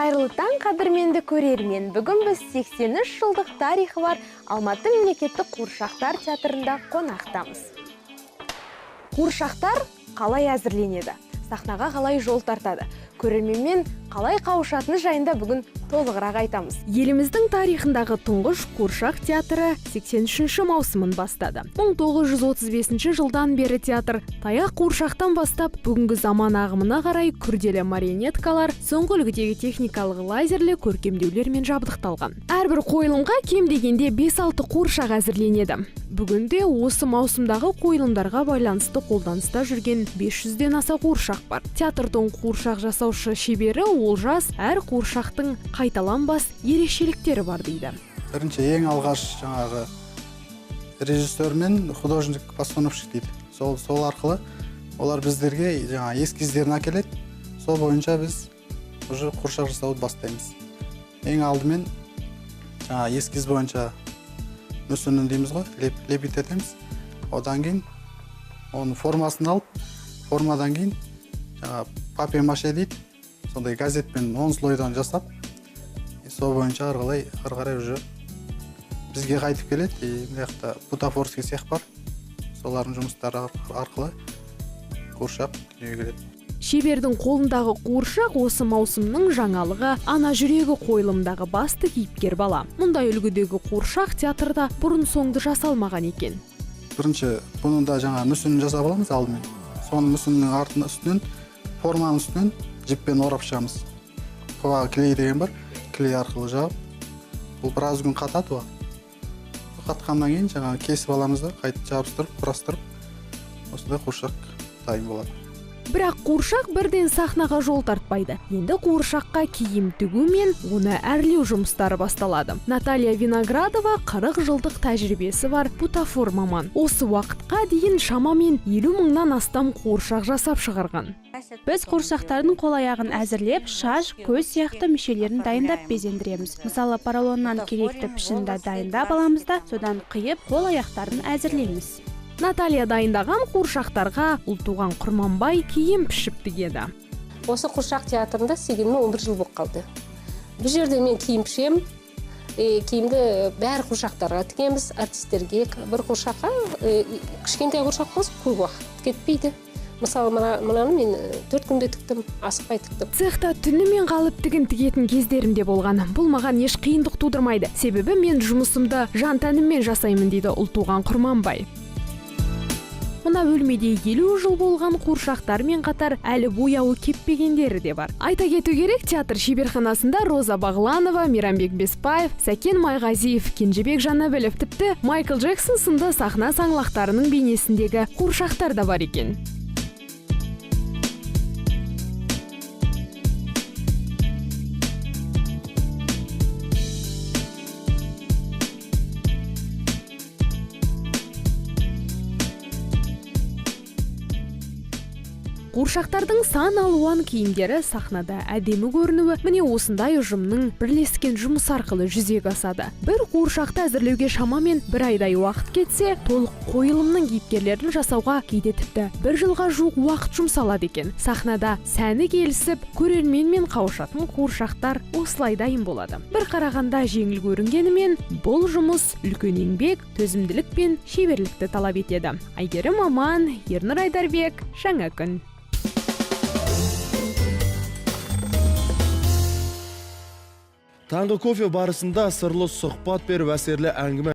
Қайырлы таң, қадірменді көрермен! Бүгін біз 83 жылдық тарихы бар Алматы мемлекеттік қуыршақтар театрында қонақтамыз. Қуыршақтар қалай әзірленеді, сахнаға қалай жол тартады, көрерменмен қалай қауышатыны жайында бүгін толығырақ айтамыз. Еліміздің тарихындағы тұңғыш қуыршақ театры 83 маусымын бастады. 1935 жылдан бері театр таяқ қуыршақтан бастап бүгінгі заман ағымына қарай күрделі марионеткалар, соңғы үлгідегі техникалық лазерлі көркемдеулермен жабдықталған. Әрбір қойылымға кем дегенде 5-6 қуыршақ әзірленеді. Бүгінде осы маусымдағы қойылымдарға байланысты қолданыста жүрген 500-ден аса қуыршақ бар. Театрдың қуыршақ жасаушы шебері Олжас әр қуыршақтың қайталанбас ерекшеліктері бар дейді. Бірінші, ең алғаш жаңағы режиссер мен художник постановщик дейді, сол арқылы олар біздерге жаңа эскиздерін әкеледі. Сол бойынша біз уже қуыршақ жасауды бастаймыз. Ең алдымен жаңа эскиз бойынша мүсінін дейміз ғой, лепить етеміз. Одан кейін оның формасын алып, формадан кейін жаңа папье маше дейді, сондай газетпен 10 слойдан жасап, сол бойынша ары қарай уже бізге қайтып келеді. И мына жақта бутафорский цех бар, солардың жұмыстары арқылы қуыршақ дүниеге келеді. Шебердің қолындағы қуыршақ — осы маусымның жаңалығы, «Ана жүрегі» қойылымдағы басты кейіпкер бала. Мұндай үлгідегі қуыршақ театрда бұрын соңды жасалмаған екен. Бірінші бұны да жаңа мүсінін жасап аламыз алдымен. Соның мүсіннің артына, үстінен, форманың үстінен жіппен орап шығамыз. ПВА клей деген бар, клей арқылы жағып, бұл біраз күн қатады. Уақыт қатқаннан кейін жаңағы кесіп аламыз да, қайтып жабыстырып, құрастырып, осындай қуыршақ дайын болады. Бірақ қуыршақ бірден сахнаға жол тартпайды. Енді қуыршаққа киім тігу мен оны әрлеу жұмыстары басталады. Наталья Виноградова — 40 жылдық тәжірибесі бар бутафор маман. Осы уақытқа дейін шамамен 50 мыңнан астам қуыршақ жасап шығарған. Біз қуыршақтардың қол аяғын әзірлеп, шаш, көз сияқты мүшелерін дайындап безендіреміз. Мысалы, поролоннан керекті пішінді дайындап аламыз да, содан қиып, қол аяқтарын әзірлейміз. Наталья дайындаған қуыршақтарға Ұлтуған Құрманбай киім пішіп тігеді. Осы қуыршақ театрында істегеніме 11 жыл болып қалды. Бұл жерде мен киім пішемін. Киімді бәрі қуыршақтарға тігеміз, артистерге. Бір қуыршаққа, кішкентай қуыршақ болса, көп уақыт кетпейді. Мысалы, мынаны мен 4 күнде тіктім, асықпай тіктім. Цехта түнімен қалып тігін тігетін кездерім де болған. Бұл маған еш қиындық тудырмайды, себебі мен жұмысымды жан тәніммен жасаймын, дейді Ұлтуған Құрманбай. Мына бөлмеде 50 жыл болған қуыршақтармен қатар әлі бояуы кеппегендері де бар. Айта кету керек, театр шеберханасында Роза Бағланова, Мейрамбек Беспаев, Сәкен Майғазиев, Кенжебек Жанәбілов, тіпті Майкл Джексон сынды сахна саңлақтарының бейнесіндегі қуыршақтар да бар екен. Қуыршақтардың сан алуан киімдері сахнада әдемі көрінуі міне осындай ұжымның бірлескен жұмысы арқылы жүзеге асады. Бір қуыршақты әзірлеуге шамамен бір айдай уақыт кетсе, толық қойылымның кейіпкерлерін жасауға кейде тіпті бір жылға жуық уақыт жұмсалады екен. Сахнада сәні келісіп, көрерменмен қауышатын қуыршақтар осылай дайын болады. Бір қарағанда жеңіл көрінгенімен, бұл жұмыс үлкен еңбек, төзімділік пен шеберлікті талап етеді. Әйгерім Аман, Ернұр Айдарбек, «Жаңа күн». Таңғы кофе барысында сырлы сұхбат беріп, әсерлі әңгіме